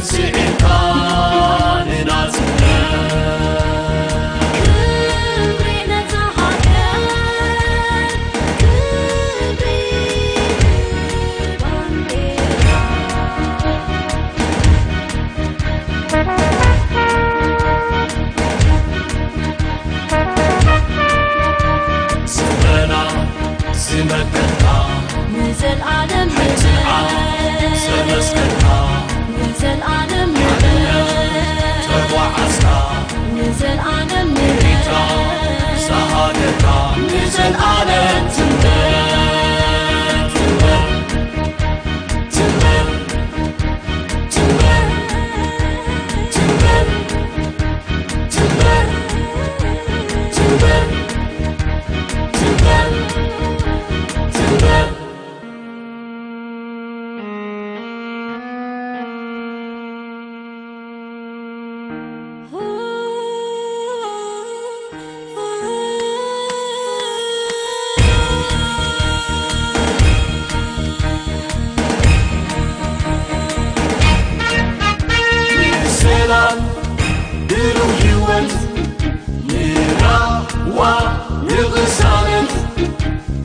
ስዒርካ ንናጽነት። ክብሪ ነታ ሃገር፣ ክብሪ ባንዴራ። ስረና ዝመከትካ ንዘልኣለም ሕትኣ ዘመስከርካ ንዘልኣለም ተጓዓዝካ ንዘልኣለም ሪታ ዝሃገርካ ንዘልኣለም ትንበር ትንበር ትንበር ትንበር ትንበር ትንበር ትንበር ትንበር ትንበር ሰላም ብሩህ ህይወት ንራዋ ንቕሳነት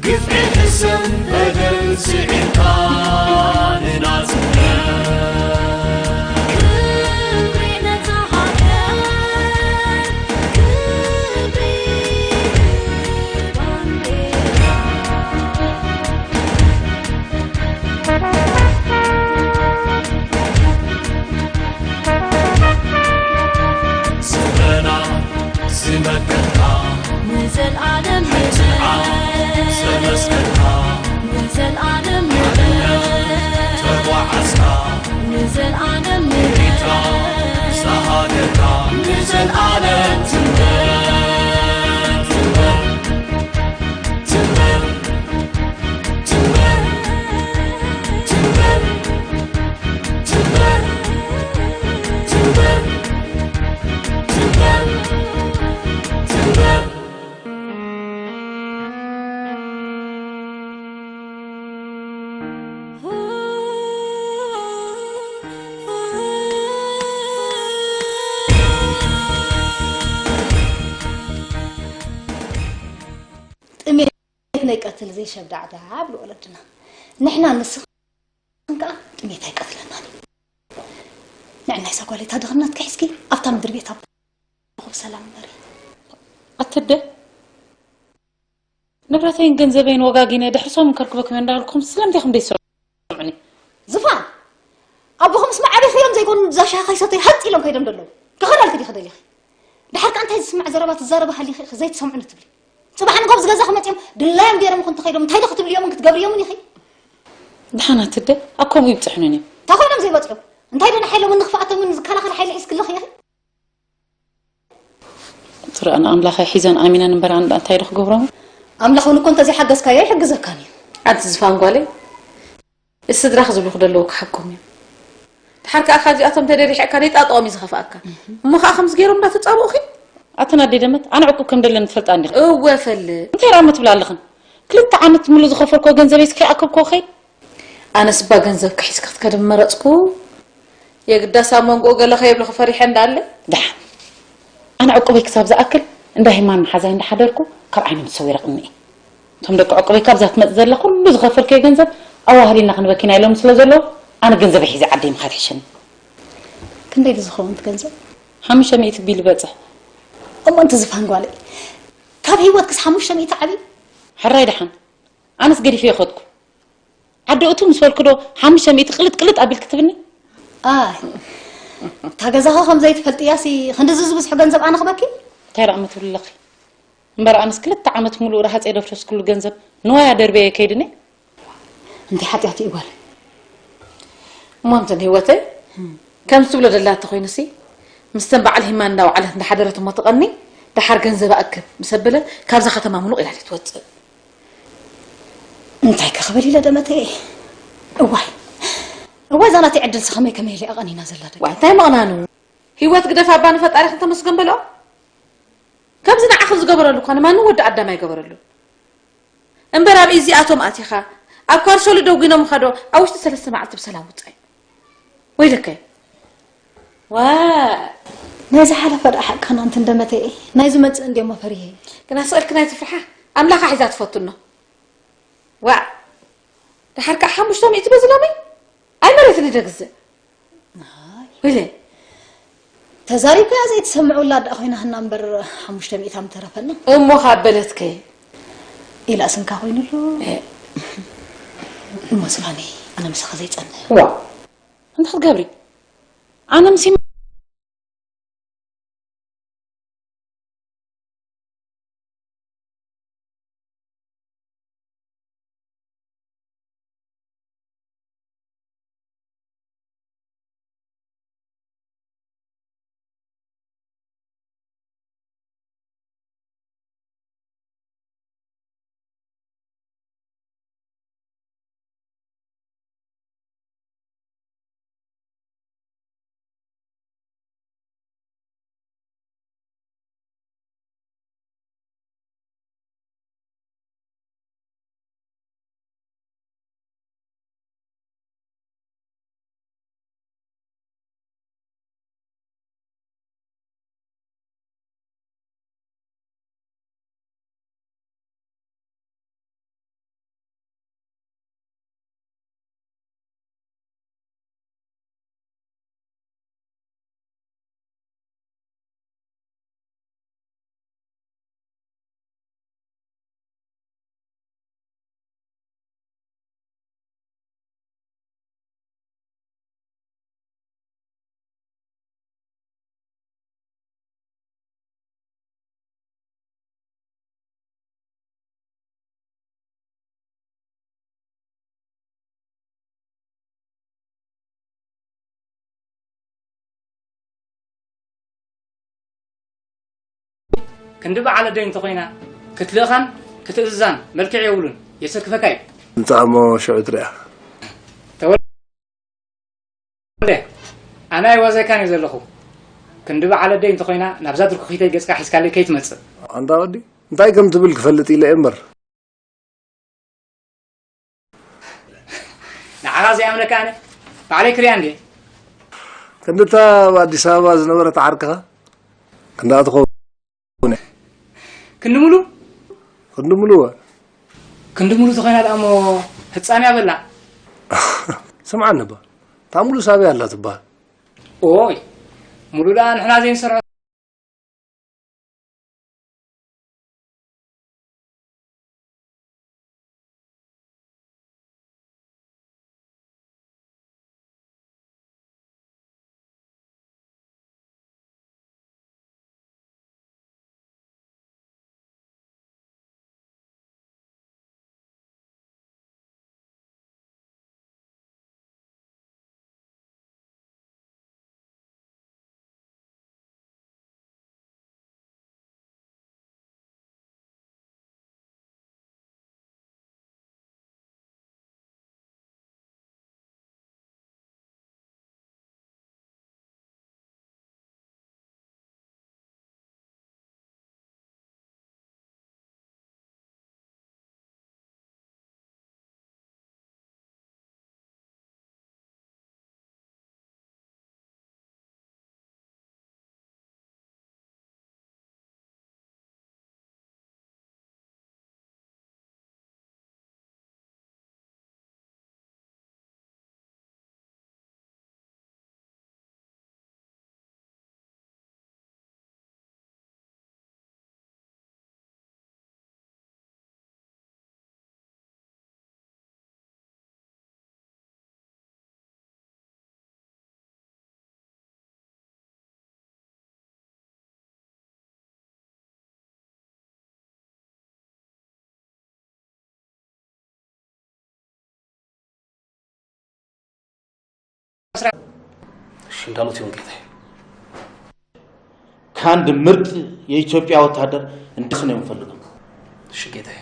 ግፍዒ ሕሰም በደል ስዒርካ ንናጽነት። ክብሪ ነታ ሃገር፣ ክብሪ ባንዴራ። ስረና ዝመከትካ ንዘልኣለም ሕትኣ ዘመስከርካ ንዘልኣለም ተጓዓዝካ ንዘልኣለም ሪታ ዝሃገርካ ንዘልኣለም ትንበር ትንበር ትንበር ትንበር ትንበር ትንበር ትንበር ትንበር ትንበር ጥሜት ናይ ቀትል ዘይሸብዳዕዳ ብሉ ወለድና። ንሕና ንስኽን ከኣ ጥሜት ኣይቀትለናን እዩ። ንዕናይ እዛ ጓለይ እታ ድኽነትኪ ሒዝኪ ኣብታ ምድሪ ቤት ኣቦኹ ብሰላም ንበሪ። ኣትደ ንብረተይን ገንዘበይን ወጋጊነ ድሕሪ ሰሙን ከርክበኩም እየ እንዳበልኩም ስለምንታይ ኢኹም ደይትሰምዑኒ? ዝፋን፣ ኣቦኹምስ መዓበይኽዮም ዘይኮኑ እዛ ሻሂ ከይሰተዩ ሃጥ ኢሎም ከይዶም ደለዉ። ክኸዳልኪ ዲኺ ደሊኺ? ድሓር ከኣ እንታይ ዝስማዕ ዘረባ ትዛረቢ ሃሊኺ ኢኺ ዘይትሰምዑኒ ትብሊ? ጽባሕ ንጎብ ዝገዛኹም መጺኦም ድላዮም ገይሮም እኹም ተኸይዶም እንታይ ዶ ክትብልዮምን ክትገብርዮምን ኢኺ? ደሓን ኣትደ ኣብ ከምኡ ይብጽሑኒ እዮም። እንታይ ኮይኖም ዘይበጽሑ? እንታይ ዶ ንሓይሎምን ንኽፍኣቶምን ዝከላኸል ሓይሊ ሒዝክለኺ ኢኺ? ትረኣ ንኣምላኸይ ሒዘን ኣሚነን እምበር ኣነ እንታይ ዶ ክገብሮም? ኣምላኽ እውን እኮ እንተዘይሓገዝካዮ ኣይሕግዘካን እዩ። ኣንቲ ዝፋን ጓለይ፣ እቲ ስድራኺ ዝብሉኺ ደለዉ ክሓቆም እዮም። ድሓር ከኣ ካብዚኣቶም ተደሪሕካ ደይጣጥኦም እዩ ዝኸፍኣካ። እሞ ኸኣ ከምዚ ገይሮም እንዳተጻብኡኺ? ኣተን ኣደይ ደመት ኣነ ዕቁብ ከም ደለኒ ትፈልጣ እንዲኺ። እወ እፈልጥ። እንታይ ራመ ትብላ ኣለኽን? ክልተ ዓመት ምሉእ ዝኸፈልኮ ገንዘበይ እስከ ይኣከብኮ ኸይድ። ኣነስ እባ ገንዘብካ ሒዝካ ክትከድ ምመረጽኩ። የግዳስ ኣብ መንጎኡ ገለ ከይብልኺ ፈሪሐ እንዳለ። ደሓን ኣነ ዕቁበይ ክሳብ ዝኣክል እንዳ ሂማን መሓዛይ እንዳሓደርኩ ካብ ዓይኖም ተሰዊረ ቅንኢ። እቶም ደቂ ዕቁበይ ካብዛ ትመጽእ ዘላ ኩሉ ዝኸፈልከዮ ገንዘብ ኣዋህሊልና ክንበኪና ኢሎም ስለ ዘለዉ ኣነ ገንዘበይ ሒዘ ዓደይ ምኻድ ይሕሸኒ። ክንደይ ድዩ ዝኸውን እቲ ገንዘብ? ሓሙሽተ ሚእቲ ቢል ይበጽሕ። እሞ እንቲ ዝፋን ጓለይ ካብ ህይወትክስ ሓሙሽተ ሚእቲ ዓብዩ? ሕራይ ደሓን ኣነስ ገዲፈ ይኸድኩ። ዓዲ እቱ ምስ በልኩ ዶ ሓሙሽተ ሚእቲ ቅልጥ ቅልጥ ኣቢልኪ ትብኒ? ኣይ እታ ገዛኻ ከም ዘይትፈልጥያሲ ክንድዚ ዝበዝሑ ገንዘብ ኣነ ክበኪ? እንታይ ደኣ መትብሊ ኣለኺ? እምበር ኣነስ ክልተ ዓመት ሙሉእ ረሃፀ የደፍረስኩሉ ገንዘብ ንዋያ ደርበየ ከይድኒ። እንታይ ሓጢኣት እዩ ጓል? እሞ እንትን ህይወተይ ከም ትብሎ ደላ እንተኾይኑሲ ምስተን በዓል ሂማ እንዳወዓለት እንዳሓደረት እሞ ትቐኒ ደሓር ገንዘብ ኣክብ ምስ ኣበለ ካብዛ ከተማ ሙሉቕ ኢላ ትወፅእ። እንታይ ከ ክብል ኢለ ደመተየ? እዋይ እዋይ እዛ ናተይ ዕድልሲ ከመይ ከመይ ኢለ ኣቐኒና ዘላ ደቂ። ዋይ እንታይ መቕናኑ? ህይወት ግደፍ ኣባ ንፈጣሪኽን ተመስገን በልኦ። ከምዚ ንዓኽን ዝገበረሉ እኳ ንማንም ወዲ ኣዳም ኣይገበረሉን። እምበር ኣብ ኢዚኣቶም ኣቲኻ ኣብ ኳርሶሉ ደጒኖምኻ ዶ ኣብ ውሽጢ ሰለስተ መዓልቲ ብሰላም ውጻእ። ወይለከ። ዋ፣ ናይ ዝሓለፈ ደኣ ሓቅኽን ኣንቲ እንደመተኤ፣ ናይ ዝመጽእ እንድዮሞ ፈሪሄ። ግና ስእልክን ኣይትፍርሓ፣ ኣምላኻ ሒዛ ትፈቱ እኖ። ዋ፣ ደሓር ከኣ ሓሙሽተ ሚእቲ በዚ ሎሚ? ኣይ መሬት ንደግዝእ። ኣይ። ወይለ። ተዛሪብካያ ዘይትሰምዕ ውላድ ደኣ ኮይና ህና እምበር ሓሙሽተ ሚእቲ ምተረፈና። እሞ ካብ በለትከ? ኢላ ስንካ ኮይኑሉ። እ። እሞ ስማኒ፣ ኣነ ምሳኻ ዘይጸንሕ። ዋ። እንታይ ክትገብሪ? ኣነ ምስ ክንዲ በዓል ኣደይ እንተኾይና ክትልእኻን ክትእዝዛን መልክዕ የብሉን። የሰክፈካ እዩ። እንታይ እሞ ሽዑ ትሪኣ። ተወልደ፣ ኣነ ኣይወዘካን እየ ዘለኹ። ክንዲ በዓል ኣደይ እንተኾይና ናብዛ ድርኩኺተይ ገጽካ ሒዝካለይ ከይትመጽእ። ኣንታ ወዲ፣ እንታይ ከም ትብል ክፈልጥ ኢለ እየ እምበር። ንዓኻ ዘይኣምነካ ኣነ ባዕለይ ክሪኣ እንድየ። ክንድታ ኣብ ኣዲስ ኣበባ ዝነበረት ዓርክኻ ክንድኣ ትኸውን። ክንዲ ሙሉ? ክንዲ ሙሉ እወ። ክንዲ ሙሉ ተኾይና ደኣ እሞ ህጻን እያ በላ። ስምዓኒ እባ፣ እታ ሙሉ ሳብያ ኣላ ትበሃል። ኦይ፣ ሙሉ ደኣ ንሕና ዘይንሰርሖ። እሺ፣ እንዳሉት ይሁን ጌታዬ። ከአንድ ምርጥ የኢትዮጵያ ወታደር እንደሱ ነው የምፈልገው። እሺ ጌታዬ።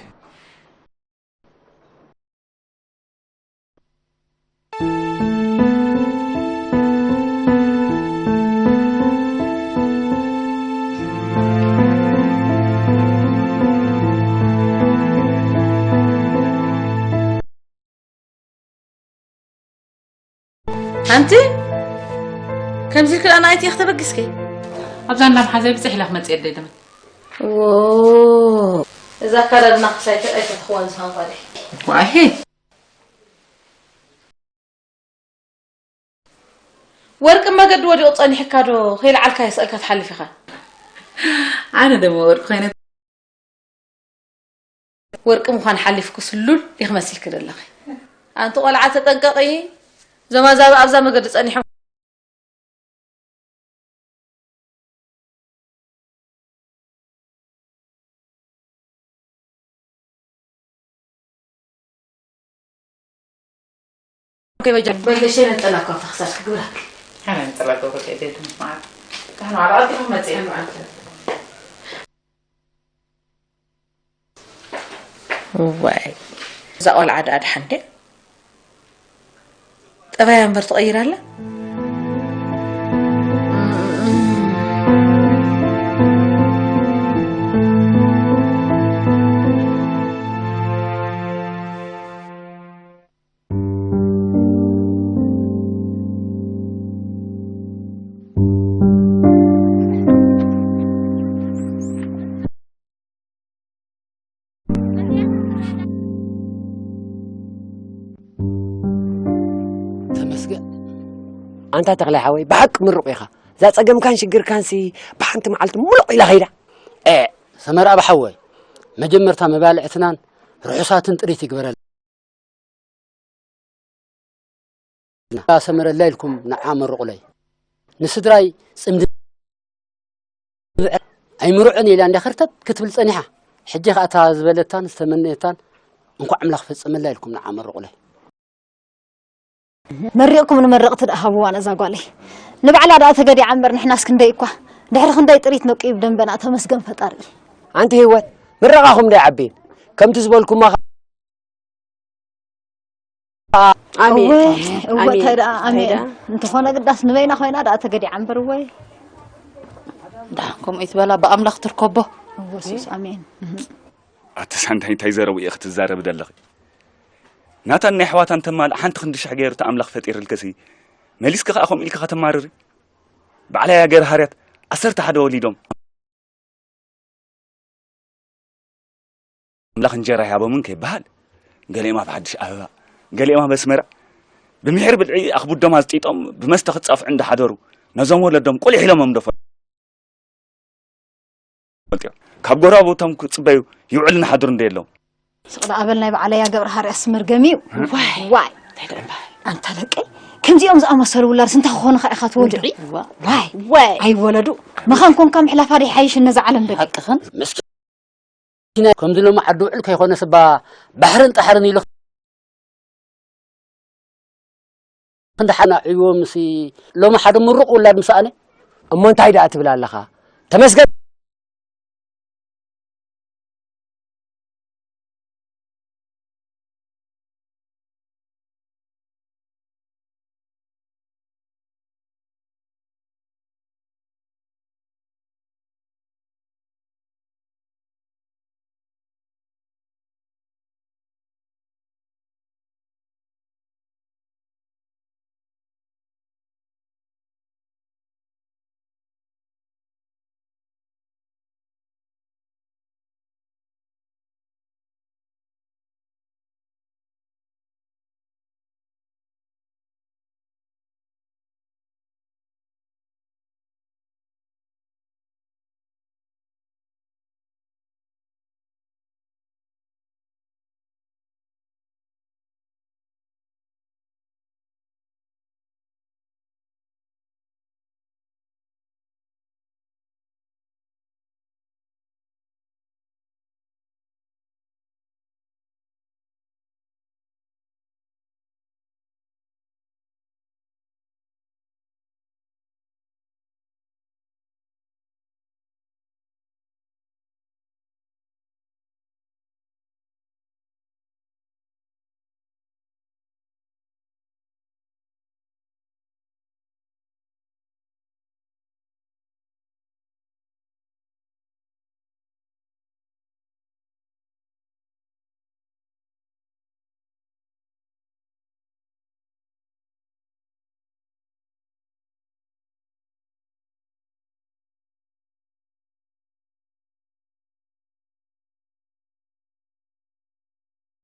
ሓንቲ ከምዚ ክዳን ኣይትየ ክተበግስኪ። ኣብዛ እናምሓዘ ብፅሕ ኢላ ክመፅእ የደይ ደመ። ዎ፣ እዛ ኣካዳድና ክሳይ ኣይፈትኽዋን ዝሃንቋለ። ዋሂ። ወርቂ መገዲ ወዲቑ ጸኒሕካ ዶ ከይለዓልካ የስእልካ ትሓልፍ ኢኻ? ኣነ ደሞ ወርቂ ኮይነ። ወርቂ ምዃን ሓሊፍኩ ስሉል ኢኺ መሲልኪ ዘለኺ። ኣንቲ ቆልዓ ተጠንቀቒ። እዞም ኣዛብእ ኣብዛ መገዲ ጸኒሖም። ኦኬ፣ በጃ በልሽ ነጠላ እኮ ኣብታ ክሳድኪ ግብራ። ኣነ ነጠላ ገብረ ከይደ ድምፅ ማለት። ካህኑ ዓላቐልቲ መፅእ። ዋይ፣ እዛ ቆልዓ ደኣ ደሓን ድያ? ጠባያ እምበር ትቐይር ኣላ? ተመስገን። ኣንታ ተኽላይ ሓወይ፣ ብሓቂ ምሩቕ ኢኻ። እዛ ጸገምካን ሽግርካንሲ ብሓንቲ መዓልቲ ሙሉቕ ኢላ ኸይዳ። ኤ፣ ሰመረ ኣብ ሓወይ፣ መጀመርታ መባልዕትናን ርሑሳትን ጥሪት ይግበረልና። ሰመረላ ኢልኩም ንዓ መርቑለይ። ንስድራይ ጽምዲ ኣይምርዑን ኢላ እንዳ ከርተት ክትብል ጸኒሓ። ሕጂ ኸኣ እታ ዝበለታን ዝተመነየታን እንኳዕ ኣምላኽ ፈጸመላ ኢልኩም ንዓ መርቑለይ። መሪቕኩም ንመረቕቲ ደኣ ሃብዋ ነዛ ጓለይ። ንባዕላ ደኣ ተገዲዓ እምበር ንሕናስ ክንደይ እኳ። ድሕሪ ክንደይ ጥሪት ነቂቡ ደንበና ተመስገን ፈጣሪ። ኣንቲ ህይወት፣ ምረቓኹም ዶ ይዓቢ? ከምቲ ዝበልኩማ ኣሜን። እወ፣ እወ፣ ኣሜን። እንታይ ደኣ እንታይ ኣሜን። ደኣ? እንተኾነ ግዳስ ንበይና ኮይና ደኣ ተገዲዓ እምበር እወ። ደሓን ከምኡ ይትበላ ብኣምላኽ ትርከቦ። እወ፣ ሱስ፣ ኣሜን። ኣቲ ሳንዳይ እንታይ ዘረቡ ኢኺ ትዛረቢ ዘለኺ? ናታን ናይ ኣሕዋታን ተማልእ ሓንቲ ክንዲ ሽሕ ገይሩ እቲ ኣምላኽ ፈጢርልክሲ፣ መሊስኪ ከኣ ከምኡ ኢልኪ ከተማርሪ? ባዕላ እያ ገርሃርያት ዓሰርተ ሓደ ወሊዶም። ኣምላኽ እንጀራ ይሃቦምን ከይበሃል፣ ገሊኦም ኣብ ሓድሽ ኣበባ፣ ገሊኦም ኣብ ኣስመራ፣ ብምሒር ብልዒ ኣኽቡዶም ኣዝጢጦም፣ ብመስተ ክጻፍዑ እንዳሓደሩ፣ ነዞም ወለዶም ቁሊሕ ኢሎሞም ዶ ፈልጥዮም? ካብ ጎረባብቶም ክጽበዩ ይውዕሉን ሓድሩን ዶ የለዎም? ስቕ ደኣ በል ናይ በዓለያ ገብረሃርያስ መርገም እዩ። ዋይ። ዋይ። እንታይ ደኣ እምበሃል? ኣንታ ደቀይ፣ ከምዚኦም ዝኣመሰሉ ውላድስ እንታይ ክኾኑ ከ ኢኻ ትወልዱ? ዋ። ዋይ። ዋይ። ኣይወለዱ። መኻን ኮንካ ምሕላፋ ዶ ይሓይሽ ነዛ ዓለም ደቀይ? ሓቅኽን። ምስኪን ከምዚ ሎሚ ዓዲ ውዕል ከይኮነስ እባ ባሕርን ጣሕርን ኢሉ ክንዲ ሓና ዕብዎም ሲ ሎሚ ሓደ ምሩቕ ውላድ ምስ ኣነ እሞ እንታይ ደኣ ትብል ኣለኻ? ተመስገን።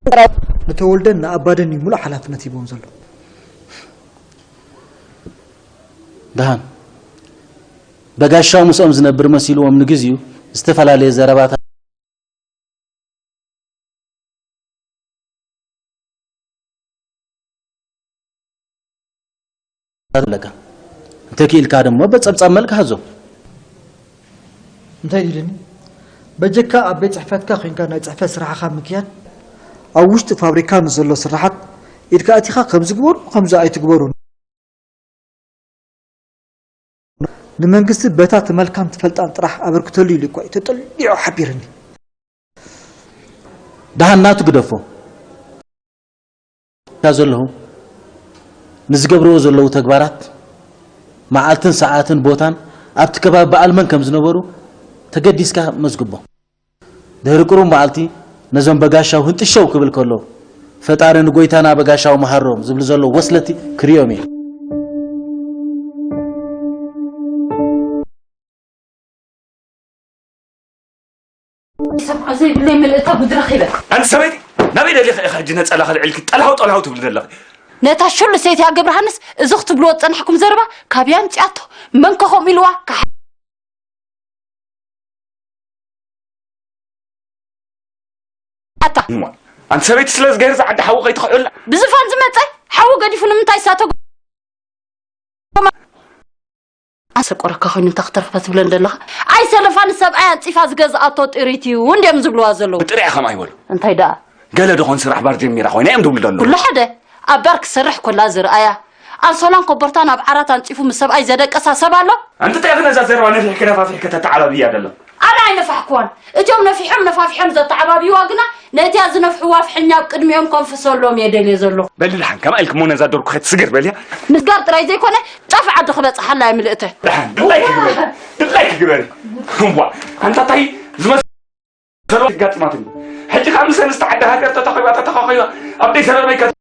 ጥራይ ንተወልደን ንኣባደን እዩ ሙሉእ ሓላፍነት ሂቦም ዘሎ። ደሃን በጋሻው ምስኦም ዝነብር መሲልዎም ንግዚኡ ዝተፈላለየ ዘረባታት ኣለካ። እንተክኢልካ ድማ በጸብጻብ መልክ ሃዞ። እንታይ ኢልኒ? በጀካ ኣብ ቤት ጽሕፈትካ ኮይንካ ናይ ጽሕፈት ስራሕኻ ምክያድ፣ ኣብ ውሽጢ ፋብሪካ ንዘሎ ስራሓት ኢድካ ኣቲኻ ከምዚ ግበሩ ከምዚ ኣይትግበሩ፣ ንመንግስቲ በታ ትመልካን ትፈልጣን ጥራሕ ኣበርክተሉ ኢሉ እኳ እዩ ተጠሊዑ ሓቢርኒ። ደሃን ናቱ ግደፎ። እታ ዘለኹ ንዝገብርዎ ዘለዉ ተግባራት መዓልትን ሰዓትን ቦታን ኣብቲ ከባቢ በዓል መን ከም ዝነበሩ ተገዲስካ መዝግቦ። ድሕሪ ቅሩብ መዓልቲ ነዞም በጋሻው ህንጥሸው ክብል ከሎ ፈጣሪ ንጎይታና በጋሻው መሃሮም ዝብሉ ዘለዉ ወስለቲ ክርእዮም እየ። ሰብዓ ዘይብለይ ምልእታ ጉድ ረኺበ። ኣንቲ ሰበይቲ ናበይ ደሊኺ ኢኺ ሕጂ ነፀላኺ ኣልዒልኪ ጠልሃው ጠልሃው ትብሊ ዘለኺ? ነታ ሽሉ ሰይቲ ኣገብርሃንስ እዚ ክትብልዎ ዝፀናሕኩም ዘረባ ካበይ ኣምፂኣቶ? መን ከ ከምኡ ኢልዋ? ካሓ ኣታ እሞ ኣንቲ ሰበይቲ ስለዚ ገይሩ ዝዓዲ ሓዊ ከይትኽዕላ ብዝፋን ዝመፀ ሓዊ ገዲፉ ንምንታይ እሳተ ኣሰቆረካ ኮይኑ እንታይ ክትረኽበ ትብለን ዘለኻ? ኣይ ሰለፋ ንሰብኣይ ኣንፂፋ ዝገዝኣቶ ጥሪት እዩ እንድዮም ዝብልዋ ዘለዉ። ብጥሪኣ ከምኣ ይበሉ። እንታይ ደኣ? ገለ ዶ ኾን ስራሕ ባር ጀሚራ ኮይና እዮም ዝብሉ ዘለዉ። ኩሉ ሓደ ኣብ ባር ክትሰርሕ ኮላ ዝርኣያ ኣንሶላን ኮቦርታን ኣብ ዓራት ኣንፂፉ ምስ ሰብኣይ ዘደቀሳ ሰብ ኣሎ? ኣንቲ እንታይ ኢኺ ነዛ ዘረባ ነፊሕኪ ነፋፊሕኪ ተተዓባብይያ ዘለኺ? ኣነ ኣይነፋሕክዋን። እቲኦም ነፊሖም ነፋፊሖም ዘተዓባብይዋ ግና ነቲኣ ዝነፍሕዋ ፍሕኛ ኣብ ቅድሚኦም ከንፍሰሎም እየ ደልየ ዘለኹ። በሊ ደሓን ከምኣ ኢልኪ እሞ ነዛ ዶርኩ ከይትስግር በልያ። ምስጋር ጥራይ ዘይኮነ ጫፍ ዓዲ ክበጽሓላ እየ ምልእተ። ደሓን ድላይኪ ግበሪ ድላይኪ ግበሪ። እዋ ኣንታ ታይ ዝመሰሎ ኣጋጢማትኒ። ሕጂ ከዓ ምሰን ዝተዓደ ሃገር ተተኸቢባ ተተኻኺባ ኣብ ደይ ሰበበይ ከ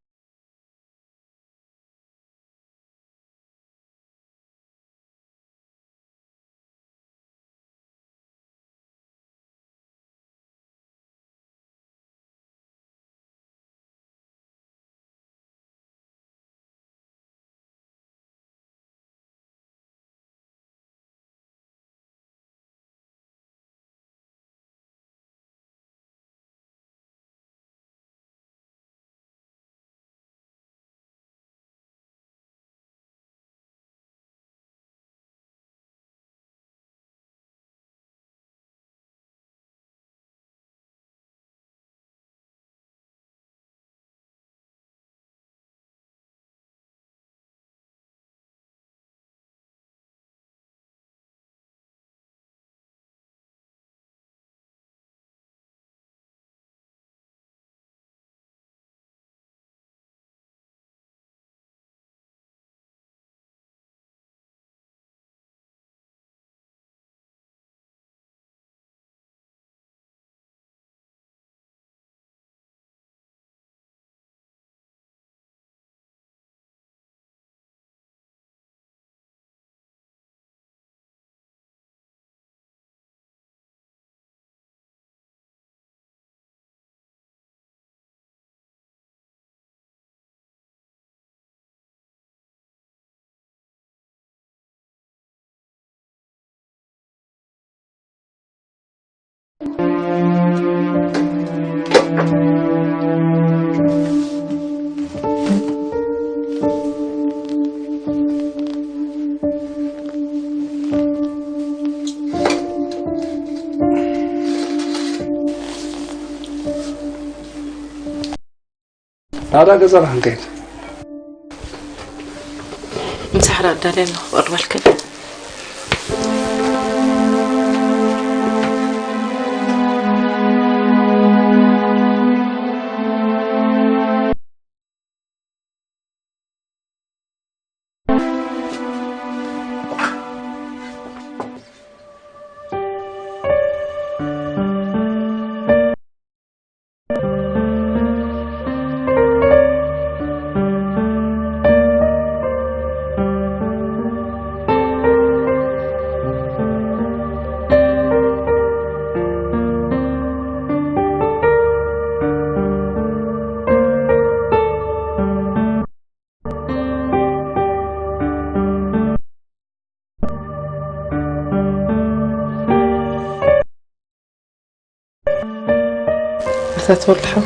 ናብዳ ገዛ ዶ ክንከይድ? ምሳሕ ዶ ኣዳልየ ኣለኹ ክቕርበልክን። ኣታ ተወልደ ሓው፣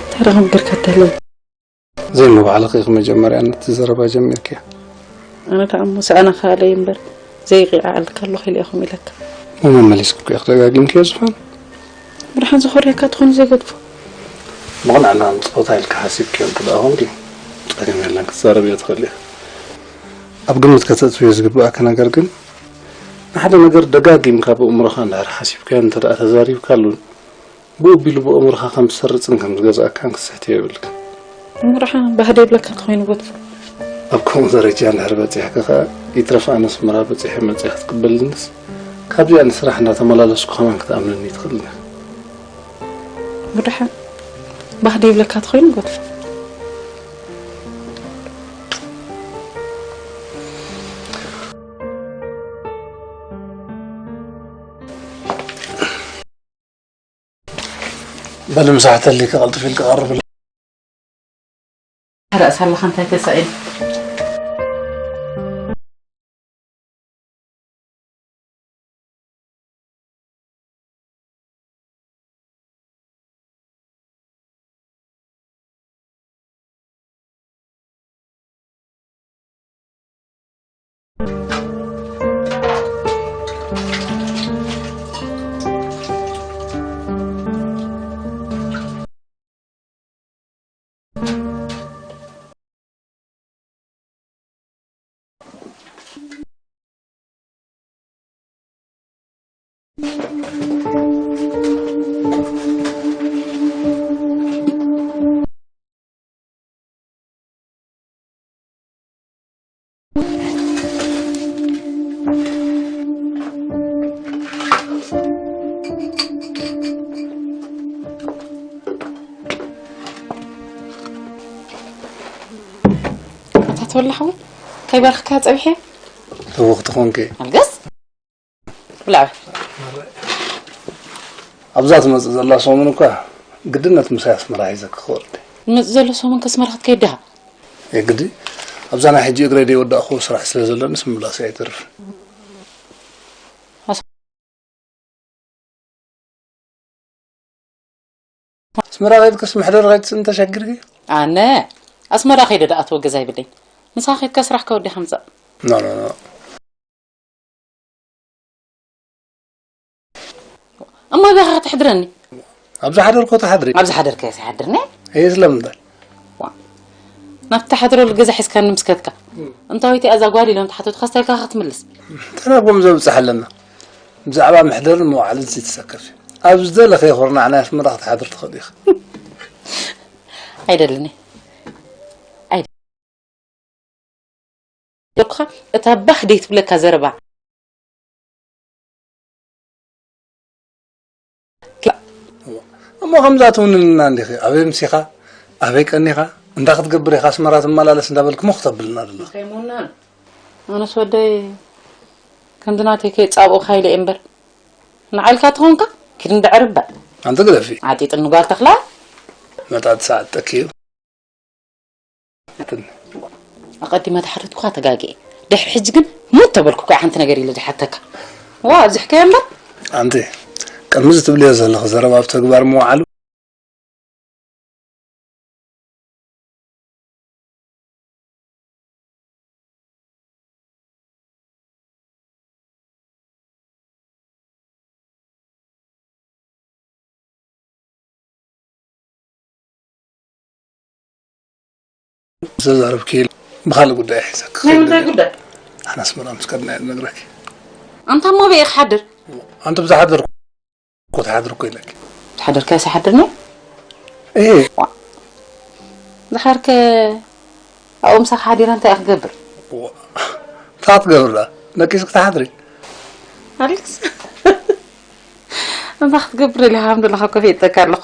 እንታይ ረኸም ገርካ ተህለል? ዘይምባዕልኺ ኢኺ መጀመርያ ነቲ ዘረባ ጀሚርክያ። ኣነ ደኣ እሞ ሰኣና ክኣለይ እምበር፣ ዘይቂዓዕልካ ኣለኹ ኢለ ኢኹም ኢለካ። እሞ መመሊስኪ እኮ ኢኺ ደጋጊምክዮ ዝፋን። ብድሓን ዝኾርየካ ትኾኑ ዘይገድፎ። ብቕንዕና ምጽወታ ኢልካ ሓሲብክዮ እንተ ደኣ ኾንኪ፣ ጸገም የለን፣ ክትዛረብዮ ትኽእሊ ኢኺ። ኣብ ግምት ከተእትውዮ ዝግብኣካ ነገር ግን፣ ንሓደ ነገር ደጋጊምካ ብእምሮኻ እንድሕር ሓሲብካዮ እንተ ደኣ ተዛሪብካሉ፣ ብኡ ኣቢሉ ብእምሮኻ ከም ዝሰርጽን ከም ዝገዝኣካን ክትስሕትዮ የብልክን። እምርሓ ባህደ ይብለካ ተኾይኑ ጎትፎ። ኣብ ከምኡ ደረጃ እንድሕር በጺሕካ ኸኣ፣ ይትረፍ ኣነ ኣስመራ በጺሐ መጺኣ ክትቅበልንስ፣ ካብዚኣ ንስራሕ እንዳተመላለስኩ ከማን ክትኣምነኒ ትኽእልን ኢኻ። ብድሓን ባህደ ይብለካ ተኾይኑ ጎትፎ። በል ምሳሕ ተሊካ ቀልጥፍ ኢልካ ቀርብ። ርእሳ ኣለኻ እንታይ ተሳኢል? ኣታ ተወላ ሓወይ፣ እንታይ ባርኽካ ጸብሐ? ትውኽቲ ኾንኪ። ኣልገስ? ብላዕ። ኣብዛ ትመጽእ ዘላ ሰሙን እኳ ግድነት ምሳይ ኣስመራ ሒዘ ክኸወል። ዝመጽእ ዘሎ ሰሙን ከስመራ ክትከይድ ዲኻ? የግዲ። ኣብዛ ናይ ሕጂ እግረይ ደይወዳእኹ ስራሕ ስለ ዘለንስ ምምላሰይ ኣይተርፍን። ኣስ- ኣስመራ ከይድክስ መሕደሪ ከይትስእን ተሸጊርኪ? ኣነ ኣስመራ ከይደ ደኣ ተወገዛ ይብለኝ። ንስኻ ከይድካ ስራሕካ ወዲኻ ምጻእ። ኖ፣ ኖ፣ ኖ። እሞ ኣበይ ኢኻ ከተሕድረኒ? ኣብ ዝሓደርኮ ትሓድሪ። ኣብ ዝሓደርከ ይሓድርኒ? እየ፣ ስለምንታይ? ዋ፣ ናብቲ ትሓድረሉ ገዛ ሒዝካኒ ምስ ከድካ። እም። እንታወይቲ እዛ ጓል ኢሎም ተሓተቱኻ፣ እንታይ ኢልካ ክትምልስ? ተናቦም ዘብጽሕ ኣለና። ብዛዕባ መሕደርን መዋዕልን ሲ ትሰከፍ። ኣብ ዝደለኸ የኹርናዕ ናይ ኣስመራ ክትሓድር ትኽእል ኢኻ። ኣይደልን እየ። ኣይደ- ዶክኻ እታ ባህ ደይትብለካ ዘረባ። እሞ ከምዛ ትውንንና እንዲኺ፣ ኣበይ ምሲኻ፣ ኣበይ ቀኒኻ፣ እንዳ ክትገብር ኢኻ ኣስመራ ትመላለስ እንዳበልክ ሞ ክተብልና ደለኻ? ከይምውናን። ኣነስ ወደይ ከምዚ ናተይ ከይጻብኡኻ ኢለ እየ እምበር። ንዓልካ ተኾንካ ኪድ እንዳ ዕርባ። ኣንቲ ግደፊ። ዓጢጥኒ ጓል ተኽላ። መጣ ትሰዓጠኪ እዩ። ኣትን። ኣቐዲመ ተሓተትኩኻ ተጋግየ። ድሕሪ ሕጂ ግን ሙት ተበልኩ እኮ ሓንቲ ነገር ኢለ ዝሓተካ። ዋ፣ ኣብዚሕካዮ እምበር። ኣንቲ፣ ቅድሚ እዚ ትብልዮ ዘለኺ ዘረባ ኣብ ተግባር ምውዓሉ ዝተዛረብኪ ብኻልእ ጉዳይ ሒዘ ናይ ምንታይ ጉዳይ? ኣነ ኣስመራ ምስ ከድና እየ ዝነግረኪ። ኣንታ እሞ ኣበይ ኢኻ ሓድር? ኣንቲ ብዝሓደርኩ እኮ ትሓድር እኮ ኢለኪ። ዝሓደርካዮ ኣይሓድርኒ? እየ። ዋ። ዝሓርክ ኣብኡ ምሳኻ ሓዲረ እንታይ እየ ክገብር? ዋ። እንታይ ክትገብር ደኣ? ነቂስኪ ትሓድሪ? ኣሌክስ። እንታይ ክትገብር ኢለ ከም ዘለኻ እኮ ፈይጠካ ኣለኹ።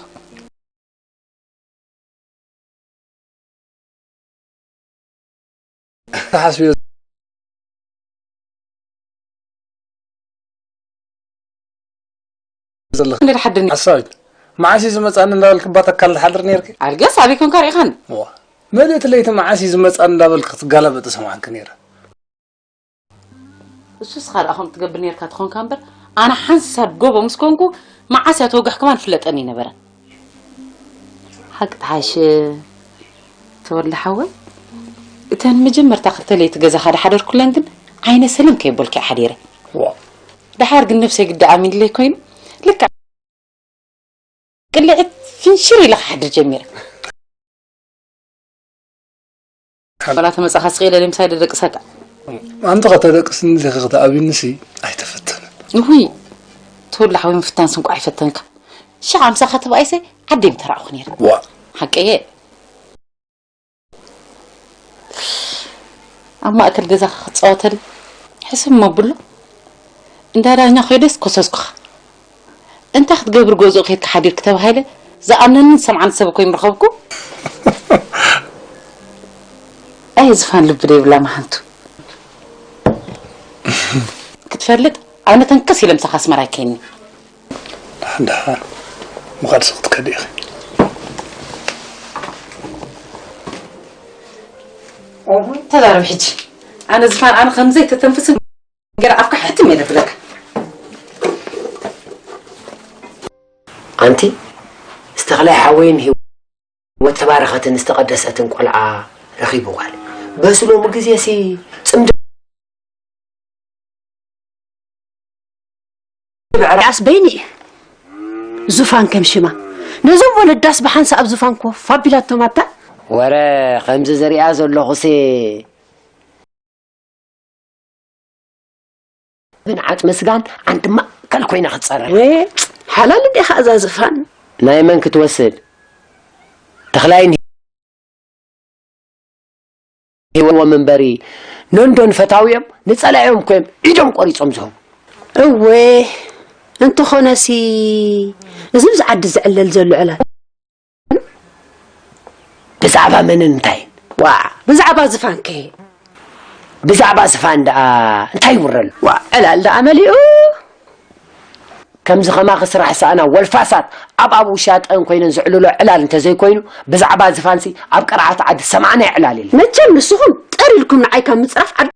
ተሓስብዮ ዘለኺ እንዴት ሓድርኒ? ሓሳዊት፣ መዓስ እዩ ዝመጻኒ እንዳበልኪ እባ ተካል ትሓድሪ ነይርኪ? ኣልገስ ኣበይ ኮንካ ርኢኻኒ? ዋ፣ ምልእቲ ለይቲ መዓስ እዩ ዝመጻኒ እንዳበልኪ ክትጋላበጢ ሰማዕኪ ነይረ። እሱ እስኻ ደኣ ከምኡ ትገብር ነርካ ትኾንካ እምበር፣ ኣነ ሓንሳብ ጎቦ ምስ ኮንኩ፣ መዓስ እያ ተወጋሕኩማን ፍለጠኒ ኣይነበረን። ኣቅጥሓሽ ተወልደ ሓወይ፣ እተን መጀመርታ ክልተ ለይቲ ገዛኻ ድሓደርኩለን ግን ዓይነ ሰለም ከየበልኩ እየ ሓዲረ። ዋ። ደሓር ግን ነብሰይ ግዲ ኣሚንለይ ኮይኑ፣ ልክዕ ቅልዕት ፍንሽር ኢለ ክሓድር ጀሚረ። ዋላ ተመጻኻ ስቕ ኢለ ለምሳይ ደደቅሰካ። ኣንቲ ከተደቅስኒ ኢኺ ክትኣብይኒሲ ኣይተፈተንን። ውይ፣ ተወልደ ሓወይ፣ ምፍታንስ እንኳ ኣይፈተንካ። ሽሕ ኣምሳኻ ተባኢሰ ዓደይ ምተራእኹ ነይረ። ዋ። ሓቀየ። ኣብ ማእከል ገዛኻ ክጻወተል ሕስብ መብሎ፣ እንዳ ዳኛ ኸይደስ ኮሰስኩኻ። እንታይ ክትገብር ገዝኡ ኬድካ ሓዲርክ ተባሂለ ዝኣምነንን ዝሰምዓን ሰብ እኮ ይምረኸብኩ። ኣየ ዝፋን ልቢ ደይብላ መሃንቱ። ክትፈልጥ ኣነ ተንከስ ኢለ ምሳኻ ኣስመራ ይከይኒ። ደሓን ደሓን ምኻድ ስቕ ትከዲ ኢኺ። ተዛረብ ሕጂ። ኣነ ዝፋን ኣነ ከም ዘይተተንፍስን ገለ ኣፍካ ሕትም እየ ዘብለካ። ኣንቲ ዝተኽላይ ሓወይን ህይወት ተባረኸትን ዝተቐደሰትን ቆልዓ ረኺቡ ጓል። በዚ ሎሚ ግዜሲ ጽምዲ ብዕራስ በይኒ እዩ። ዙፋን ከም ሽማ። ነዞም ወለዳስ ብሓንሳእ ኣብ ዙፋን ኮፍ ኣቢላቶም ኣታ። ወረ ከምዚ ዝሪኣ ዘለኹሲ ብን ዓጽሚ ስጋን ዓንዲ ማእከል ኮይና ክትጸረ። ወ-፣ ሓላል እንዲኻ እዛ ዝፋን። ናይ መን ክትወስድ? ተኽላይን ሂወም እምበሪ ነንዶን ፈታዊኦም ንጸላኢኦም ኮይም ኢዶም ቆሪጾም ዝህቡ። እወ፣ እንተኾነሲ እዚ ብዚ ዓዲ ዝዕለል ዘሎ ዕላል ብዛዕባ መንን እንታይን? ዋ፣ ብዛዕባ ዝፋንከ? ብዛዕባ ዝፋን ደኣ እንታይ ይውረሉ? ዋ፣ ዕላል ደኣ መሊኡ። ከምዚ ኸማኺ ስራሕ ዝሰኣና ወልፋሳት ኣብ ኣብኡ ሻጠን ኮይነን ዝዕልሎ ዕላል እንተዘይኮይኑ፣ ብዛዕባ ዝፋንሲ ኣብ ቅርዓት ዓዲ ሰማዕናዮ ዕላል የለን። መቸም ንስኹም ጠር ኢልኩም ንዓይ ካብ ምጽራፍ ዓዲ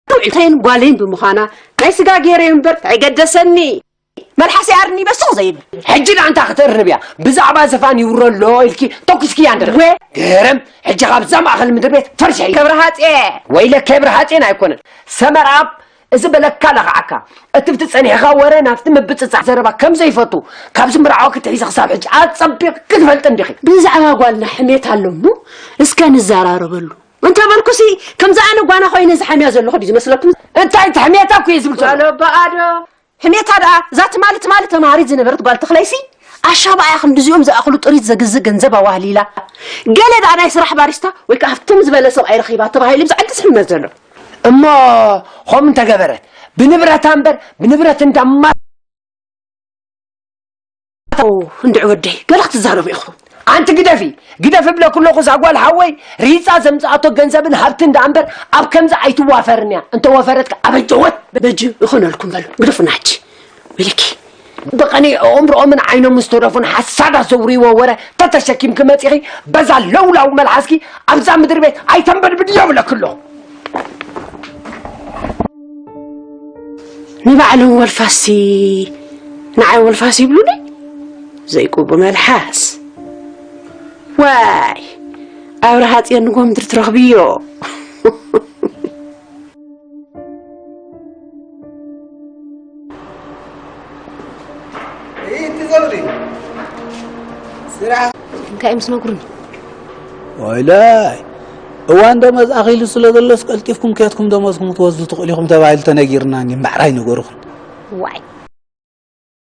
ውዕልተይን ጓለይን ብምዃና ናይ ስጋ ገይረዮ እምበር እንታይ ገደሰኒ? መልሓሰይ ኣርኒ በስቕ ዘይብል። ሕጂ ደኣ እንታይ ክትእርንብ እያ? ብዛዕባ ዝፋን ይውረሎ ኢልኪ ተኩስክያ እንድርኺ። ወ- ገረም፣ ሕጂ ካብዛ ማእኸል ምድሪ ቤት ፈርሺ። ክብሪ ሃጼ። ወይለ፣ ክብሪ ሃጼን ኣይኮነን። ሰመርኣብ እዚ በለካ ለኽዓካ። እቲ ብቲ ጸኒሕኻ ወረ ናብቲ ምብጽጻሕ ዘረባ ከም ዘይፈቱ ካብዚ ምርዓው ክትሒዚ ክሳብ ሕጂ ኣጸቢቕ ክትፈልጥ እንዲኺ። ብዛዕባ ጓልና ሕሜት ኣሎ እሞ እስከ ንዘራረበሉ። እንተ በልኩሲ ከምዚ ኣነ ጓና ኮይነ ዝሓምያ ዘለኹ ድዩ ዝመስለኩም? እንታይ እቲ ሕሜታ እኮ እየ ዝብል ዘለኹ። ጓሎ በኣዶ። ሕሜታ ደኣ፣ እዛ ትማሊ ትማሊ ተማሃሪት ዝነበረት ጓል ተኽለይሲ፣ ኣሻብኣያ ክንድዚኦም ዝኣኽሉ ጥሪት ዘግዝእ ገንዘብ ኣዋህሊላ፣ ገለ ደኣ ናይ ስራሕ ባሪስታ ወይ ከኣ ሃብትም ዝበለ ሰብኣይ ረኺባ ተባሂሉ ብዚ ዓዲ ዝሕመስ ዘሎ። እሞ፣ ኸም እንተገበረት፣ ብንብረታ እምበር፣ ብንብረት እንዳማ ኦ፣ እንድዒ ወደይ፣ ገለ ክትዛረቡ ኢኹም። ኣንቲ ግደፊ፣ ግደፊ እብለኪ ኣለኹ፣ እዛ ጓል ሓወይ ሪጻ ዘምጽኣቶ ገንዘብን ሃብትን ደኣ እምበር ኣብ ከምዚ ኣይትዋፈርን እያ። እንተ ወፈረት ከኣ ኣበይ ጀወት? በጅ ይኹነልኩም በሉ፣ ግደፉና ሕጂ። ወይለኪ። ብቐኒ ኣእምሮኦምን ዓይኖምን ዝተረፉን ሓሳዳት ዘውርይዎ ወረ ተተሸኪምኪ መጺኺ፣ በዛ ለውላው መልሓስኪ ኣብዛ ምድሪ ቤት ኣይተንበድብድ እየ እብለኪ ኣለኹ። ንባዕሎም ወልፋሲ ንዓይ ወልፋስ ይብሉኒ? ዘይቁቡ መልሓስ። ዋይ፣ ኣብርሃ ጽዮን ንጎምድር ትረኽብዮ። እቲ ዘውዲ ስራሕ እንታይ እዮም ዝነግሩኒ? ወይለይ፣ እዋን ደመወዝ ኣኺሉ ስለ ዘሎስ ቀልጢፍኩም ከድኩም ደመወዝኩም ክትወስዱ ትኽእሉ ኢኹም ተባሂሉ ተነጊርናኒ እምበኣር ኣይነገሩኹን። ዋይ።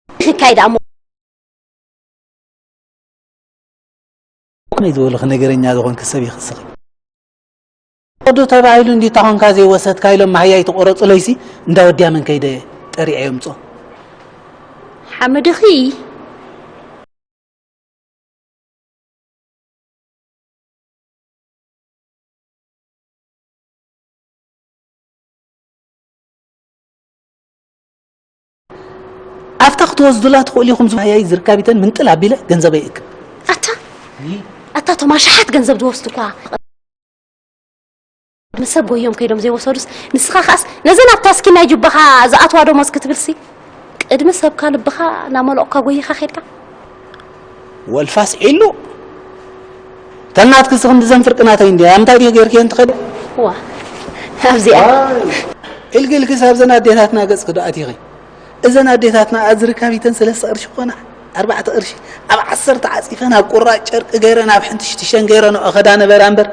እንታይ ደኣ እሞ? ከመይ ዝበልኺ ነገረኛ ዝኾንኪ ሰብ ኢኺ ንስኺ? ወዶ ተባሂሉ እንዲ ታኾንካ ዘይወሰድካ ኢሎም ማህያይ ተቆረጹለይሲ እንዳ ወዲያ መን ከይደ ጠሪዐ የምጾ። ሓመድኺ። ኣብታ ክትወስዱላ ትኽእሉ ኢኹም ዝባህያይ ዝርካቢተን ምንጥል ኣቢለ ገንዘበይ እክብ። ኣታ፣ ኣታ ቶም ኣሽሓት ገንዘብ ዝወስዱ እኳ። ምስ ሰብ ጎዮም ከይዶም ዘይወሰዱስ፣ ንስኻ ከኣስ ነዘን ኣብ ታስኪ ናይ ጁባኻ ዝኣትዋ ደሞዝ ክትብልሲ፣ ቅድሚ ሰብካ ልብኻ ናመለቕካ ጎይኻ ኸድካ። ወልፋስ ዒሉ ተናትክስ ክንዲ ዘን ፍርቂ ናተይ እንድያ። እንታይ ድዩ ጌርክየን ትኸዲ? ዋ ኣብዚኣ ዋይ፣ ኢልኪ ኢልኪስ ኣብዘን ኣዴታትና ገጽ ክዶ ኣቲኺ? እዘን ኣዴታትና ኣዝርካቢተን ሰለስተ ቅርሺ ኮና ኣርባዕተ ቅርሺ ኣብ ዓሰርተ ዓጺፈን ኣብ ቁራጭ ጨርቂ ገይረን ኣብ ሕንቲ ሽትሸን ገይረንኦ ከዳ ነበራ እምበር፣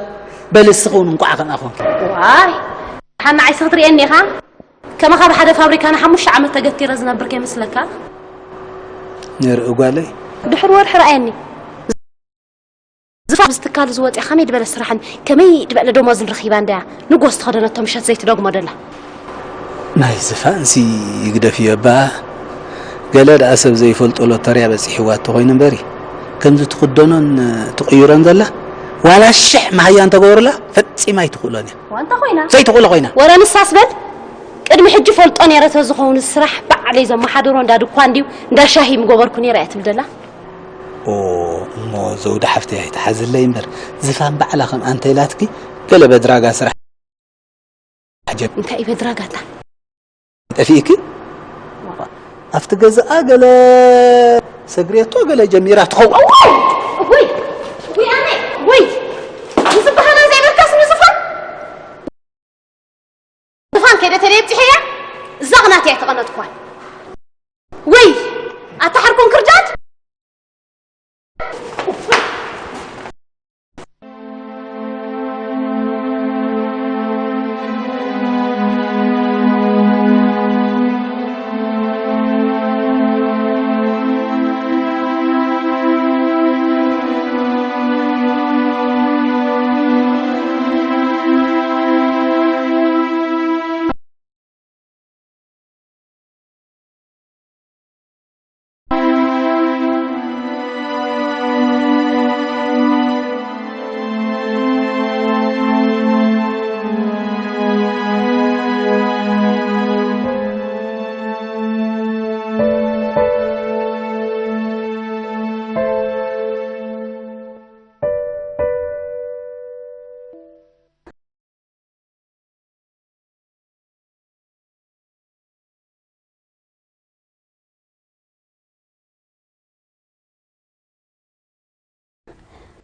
በሊ እስኺ እውን እንኳዕ ከምኣ ኮንኪ። ዋይ ሓና ዓይስኺ ትርእየኒ ኢኻ። ከማኻ ብሓደ ፋብሪካ ንሓሙሽተ ዓመት ተገቲረ ዝነብር ከይመስለካ። ንርኢ ጓለይ። ድሕሪ ወርሒ ረኣየኒ። ዝፋ ኣብዚ ትካል እዚ ወፂኣ ከመይ ዝበለ ስራሕን ከመይ ዝበለ ደሞዝን ረኺባ እንድያ ንጎስ ተኸደነቶ ምሸት ዘይትደግሞ ደላ። ናይ ዝፋንሲ ይግደፍዮ እባ። ገለ ደኣ ሰብ ዘይፈልጦ ሎተርያ በፂሕዋ እንተኾይኑ እምበሪ፣ ከምዚ ትኽደኖን ትቕይሮን ዘላ ዋላ ሽሕ መሃያ እንተገበሩላ ፈጺማ ኣይትኽእሎን እያ። ዋንታ ኮይና። ዘይትኽእሎ ኮይና። ወረ ንሳስ በል። ቅድሚ ሕጂ ፈልጦ ነይረ ተዝኸውን እዚ ስራሕ ባዕለይ ዘመሓድሮ እንዳ ድኳን ድዩ እንዳ ሻሂ ምገበርኩ ነይረ እያ ትብል ደላ። ኦ እሞ ዘውዲ ሓፍተይ ኣይትሓዝለይ እምበር ዝፋን ባዕላ ከምኣ እንተ ኢላትኪ ገለ በድራጋ ስራሕ ዓጀብ። እንታይ እዩ በድራጋታ? ጠፊእኪ? ኣብቲ ገዛኣ ገለ ሰግሬቶ ገለ ጀሚራ ትኸውን። ውይ ውይ ኣነ ውይ ንዝበሃላ ዘይብልካስ ንዝፋን ዝፋን ከይደ ተደብፅሐያ እዛ ቅናት እያ ኣይተቐነጥኳን። ውይ ኣታ ሓርኮን ክርዳድ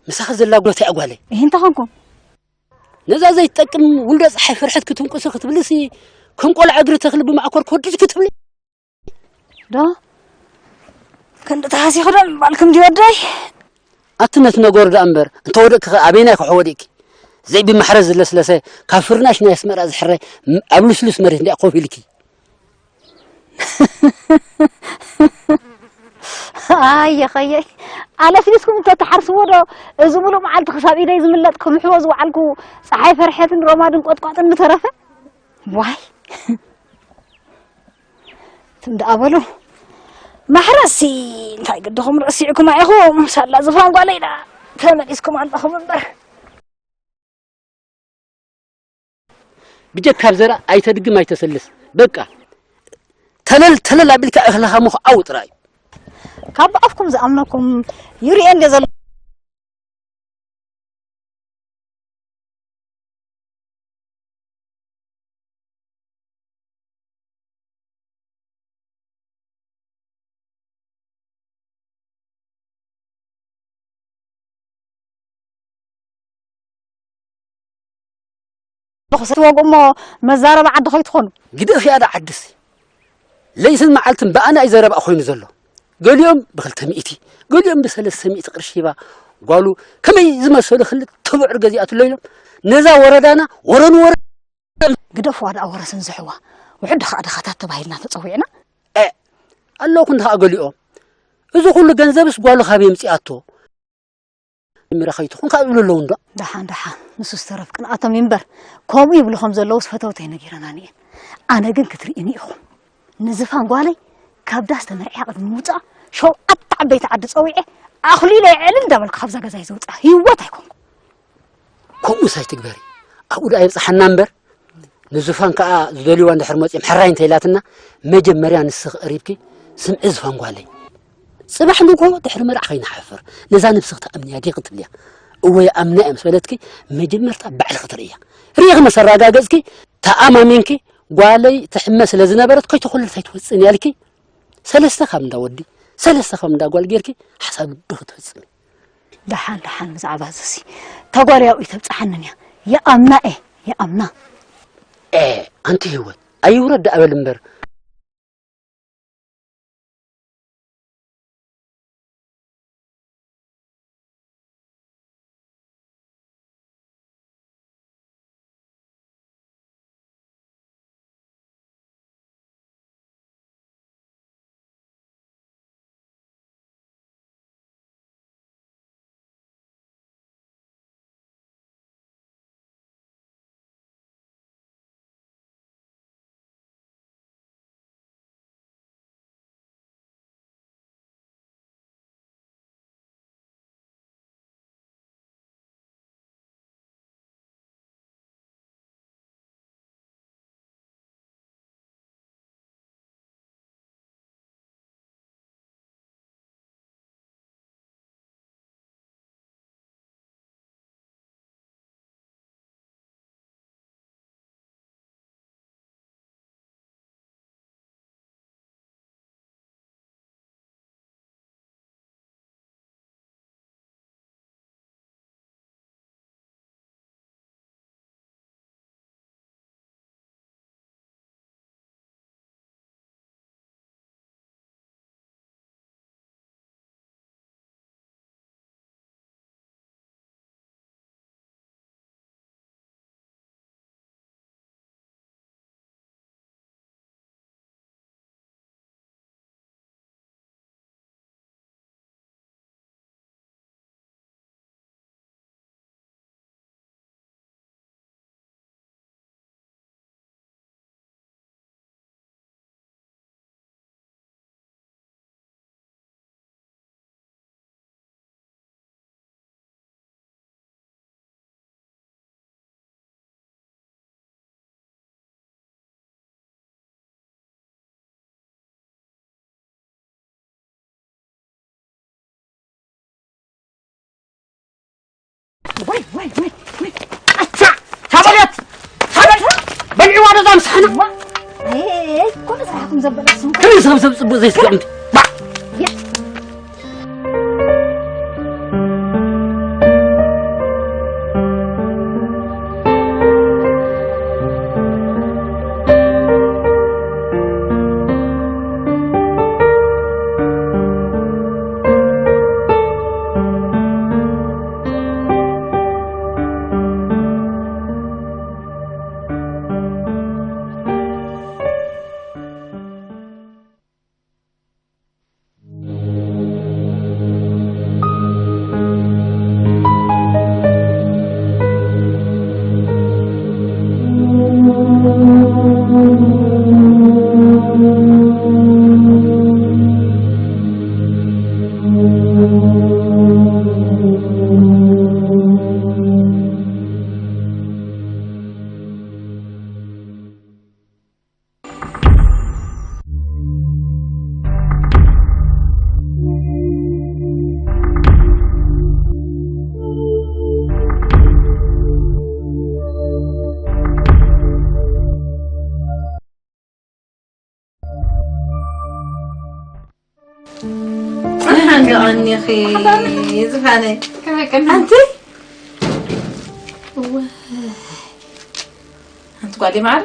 ምሳኺ ዘላ ጉዳት እያ ጓለይ። እሂ እንተኾንኩም ነዛ ዘይትጠቅም ውልዶ ፀሓይ ፍርሕት ክትንቁሲ ክትብልሲ ከም ቆልዓ እግሪ ተኽሊ ብማዕኮር ክወድጅ ክትብሊ ዶ ክንዲ ተሃሲኹ ዶ ምባልኩም ድዩ ወደይ? ኣቲ ነቲ ነገር ደኣ እምበር እንተወደቅኪ ኸ ኣበይናይ ክሖ ወዲቅኪ? ዘይቢ ማሕረስ ዝለስለሰ ካብ ፍርናሽ ናይ ኣስመራ ዝሕረ ኣብ ልስሉስ መሬት እንድያ ኮፍ ኢልኪ። ኣየ ኸየይ ኣለስሊስኩም እንተትሓርስዎ ዶ እዚ ሙሉእ መዓልቲ ክሳብ ኢደይ ዝምለጥ ክምሕዎ ዝወዓልኩ ፀሓይ ፈርሐትን ረማድን ቆጥቋጥን ምተረፈ። ዋይ ትም ደኣ በሉ ማሕረሲ እንታይ ግድኹም ረሲዕኩም ኢኹም ሳላ ዝፋን ጓለይ ደኣ ተመሊስኩም ኣለኹም እምበር። ብጀካ ብዘራ ኣይተድግም ኣይተሰልስ በቃ ተለል ተለል ኣቢልካ እኽልኻ ምኽዓው ጥራይ። ካብ ኣፍኩም ዝኣምነኩም ይርእየ እንደ ዘሎ ብኽሰትወጉ እሞ መዛረቢ ዓዲ ከይትኾኑ። ግደፍያ ዳ ዓድስ ለይትን መዓልትን ብኣና እዩ ዘረባ ኮይኑ ዘሎ። ገሊኦም ብክልተ ሚእቲ ገሊኦም ብሰለስተ ሚእቲ ቅርሺ ሂባ ጓሉ ከመይ ዝመሰሉ ክልተ ብዕር ገዚኣትሎ ኢሎም ነዛ ወረዳና ወረን ወረ ግደፍዋ ደኣ ወረ ስንዝሕዋ ውሕድ ደኻ ደኻታት ተባሂልና ተጸዊዕና። ኣለኹ እንድኻ ገሊኦም እዚ ኩሉ ገንዘብስ ጓሉ ካብ የምፅኣቶ ምረ ከይትኹን ካብ ይብሉ ኣለዉ እንዶ። ደሓን ደሓን ንሱ ዝተረፍ ቅንኣቶም እዩ እምበር ከምኡ ይብሉ ከም ዘለውስ ፈተውተይ ነጊረናኒ እየን። ኣነ ግን ክትርእዩኒ ኢኹም ንዝፋን ጓለይ ካብ ዳስ ተመርዕያ ቅድሚ ምውፃኣ ሸውዓተ ዓበይቲ ዓዲ ፀዊዐ ኣኽሊለ የዕልል እንዳበልኩ ካብዛ ገዛ እየ ዘውፅኣ ህይወት ኣይኮንኩ። ከምኡስ ኣይትግበሪ ኣብኡ ደኣ ይብፅሓና እምበር ንዙፋን ከዓ ዝደልይዋ እንድሕር መፂኦም ሕራይ እንተኢላትና መጀመርያ ንስኺ ቀሪብኪ ስምዒ ዝፋን ጓለይ ፅባሕ ንጎ ድሕሪ መርዓ ከይንሓፍር ነዛ ነብሲ ክትኣምንያ ዲኺ ትብልያ እወ ይኣምና እየ ምስ በለትኪ መጀመርታ ባዕልኺ ትርእያ ርኢኺ መሰራጋገጽኪ ተኣማሚንኪ ጓለይ ትሕመ ስለ ዝነበረት ከይተኾለለት ኣይትወጽእን እያ ኢልኪ ሰለስተ ካብ እንዳ ወዲ ሰለስተ ካብ እንዳ ጓል ጌርኪ ሓሳብ ልብኺ ትፍጽሚ። ደሓን ደሓን ብዛዕባ እዚሲ እታ ጓል ያው ይተብጽሓንን እያ። ይኣምና እየ ይኣምና። ኤ ኣንቲ ህይወት ኣይውረድ ደኣ በል እምበር። ወይ ወይ ወይ ወይ ኣታ ታበለት ታበለት በልዕዋ ነዛ ምሳሕና። ኮነ ስራሕኩም ዘበለስም ከመይ ሰብ ሰብ ጽቡቅ ዘይስለምቲ። ኣንዲ ቀኒኺ ዝፋነይ። ከመይ ቀኒኺ? ኣንቲ። እወ። ኣንቲ ጓለይ ማዕረ።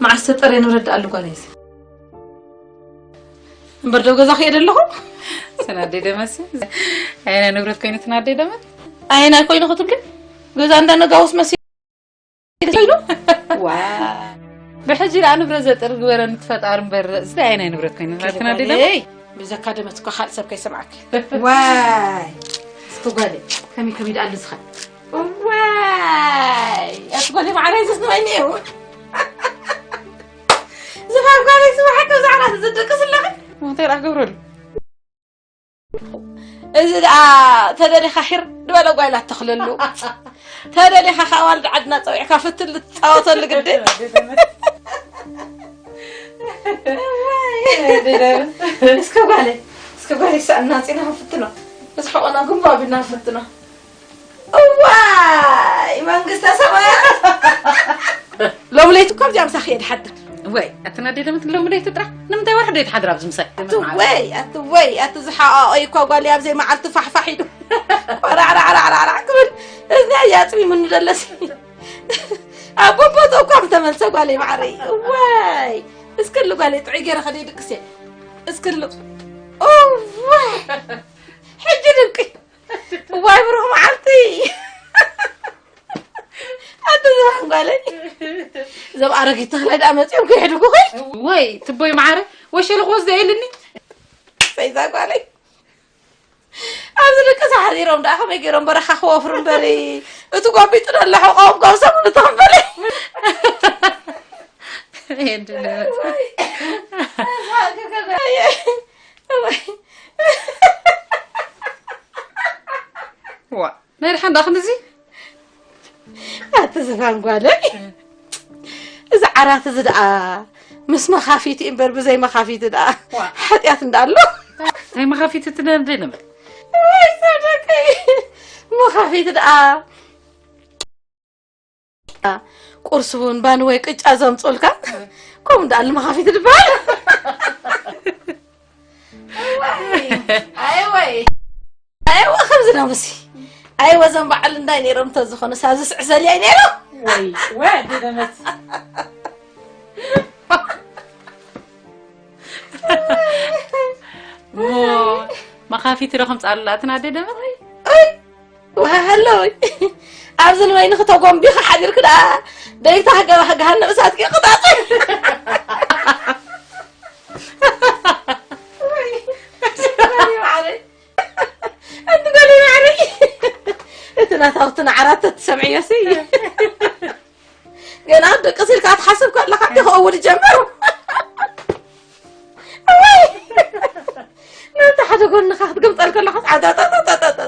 መዓስ ተጠርየ ንብረት ደኣ ኣሉ ጓለይ እዚ። እምበር ደው ገዛ ክየደ ኣለኹ። ሰናደይ ደመሲ። ኣየናይ ንብረት ኮይኑ ትናደይ ደመ? ኣየናይ ኮይኑ ክትብሊ? ገዛ እንዳ ነጋውስ መሲ ኢሉ። ዋ። ብሕጂ ደኣ ንብረት ዘጥር ግበረኒ ትፈጣር እምበር፣ እዚ ኣየናይ ንብረት ኮይኑ ትናደይ ደመ? በለይ። ብዘካ ደመት እኮ ካልእ ሰብ ከይሰምዓኪ። ዋይ። እስኪ ጓለይ፣ ከመይ ከመይ ደኣ ኣሉ ዝኻ? ዋይ። ኣቲ ጓለይ ማዕረይ ዘስንበኒ እዩ። ዝፋን ጓለይ ስማሓ ከም ዛዕራ ትዝድቅስ ኣለኺ። እንታይ ደኣ ክገብረሉ? እዚ ደኣ ተደሊኻ ሒር ዝበለ ጓይላ ተኽለሉ። ተደሊኻ ካብ ኣዋልድ ዓድና ጸዊዕካ ፍትል ልትጻወተሉ ግድን። እስከ ጓለይ፣ እስከ ጓለይ ክሳብ እናጺና ክንፍትኖ። ምስ ሕቖና ግንቦ ኣቢልና ክንፍትኖ። እዋይ መንግስተ ሰማያት። ሎሚ ለይቲ እኮ ኣብዚኣ ምሳኺ እየ ድሓድር። ወይ ኣተናደደምት ሎሚ ለይቲ ጥራሕ ንምንታይ ወርሒ ዶ ይትሓድር ኣብዚ ምሳይ? ኣትወይ ኣትወይ ኣቲ ዝሓኣኦ እኮ ጓል ኣብዘይ መዓልቲ ፋሕፋሕ ኢሉ ቆራዕራዕራዕራዕ ክብል እዝና እያፅሚሙኒ ዘለሲ። ኣብ ቦቦቶ እኳ ምተመልሰ ጓለይ ማዕረይ። እዋይ እስክሉ ጓለይ ጥዑይ ገይረ ከደ ድቅስ እየ። እስክሉ እዋይ ሕጂ ድንቂ። እዋይ ብሩኽ መዓልቲ። ኣደ ዝባን ጓለይ። እዞም ኣረጊት ተኽላይ ደኣ መፂኦም ከይሕድጉ ኸይ? ወይ ትቦይ መዓረ ወሸልኾ ዘየልኒ። ሰይዛ ጓለይ ኣብዚ ደቂ ሓዲሮም ደኣ ከመይ ገይሮም በረኻ ክወፍሩ እምበሪ። እቲ ጓቢጡ ደሎ ሕቆም ካብ ሰሙን እቲ ክንበሪ። ዋ ናይ ድሓን ደኣ ክንድዚ ኣቲ ዝፋን ጓለይ እዚ ዓራት እዚ ደኣ ምስ መኻፊቲ እምበር ብዘይ መኻፊቲ ደኣ ሓጢኣት እንዳኣሎ። ናይ መኻፊቲ ትነንደ ነበር ወይ ሰደቀይ መኻፊቲ ደኣ ቁርሲ እውን ባኒ ወይ ቅጫ ዘምፁልካ ከምኡ እንዳኣሉ መኻፊቲ ዝበሃል። ኣይወ ከምዚ ነው ምሲ ኣይወ ዘም በዓል እንዳይ ነይሮም እንተዝኾኑ ሳዚ ስዕሰል ኣይ ነይሮም። መኻፊቲ ዶ ከምፃሉላ እቲ ናደደመ ወሃሃለወይ ኣብዚ ንበይንኺ ተጎንቢኺ ሓዲርኪ ደኣ ደይታ ገባኺ ገሃነብ እሳት ቅጣጥ። ኣንቲ ጓለይ ማዕረይ እቲ ናታውቲ ንዓራት ተትሰምዕዮሲ ገና ደቂ ሲልካ ትሓስብ ከለካ እቲ ክእውል ይጀምር። ነቲ ሓደ ጎንኻ ክትግምጠል ከለኻስ ዓጣጣጣጣጣጣ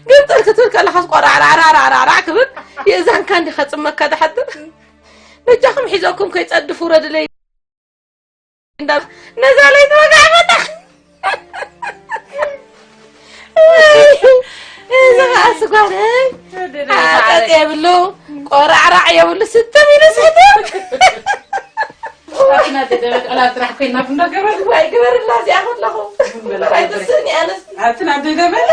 ግምጠል ክትብል ከለኻስ ቆራዕራዕራዕራዕ ክብል የእዛንካ እንዲ ከፅመካ ድሓድር በጃኹም ሒዘኩም ከይፀድፍ ውረድለይ እንዳ ነዛ ለይቲ ወጋዕበታ እዚ ከዓ ስጓነ ዓጠጥ የብሉ ቆራዕራዕ የብሉ ስትም ኢሉ ስሕትም ኣትና ደደበት ዕላል ጥራሕ ኮይና ፍንዶ ገበል ወይ ግበርላ እዚኣ ከለኹ ኣይትስእኒ ኣነስ ኣትና ደደበት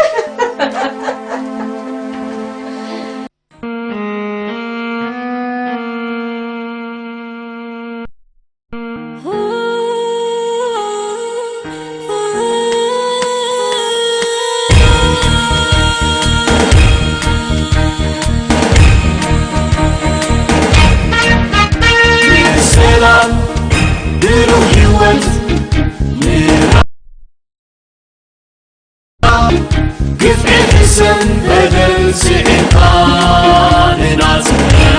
ሰላም ብሩህ ህይወት ግፍዒ ሕሰም በደል ስዒርካ ንናጽነት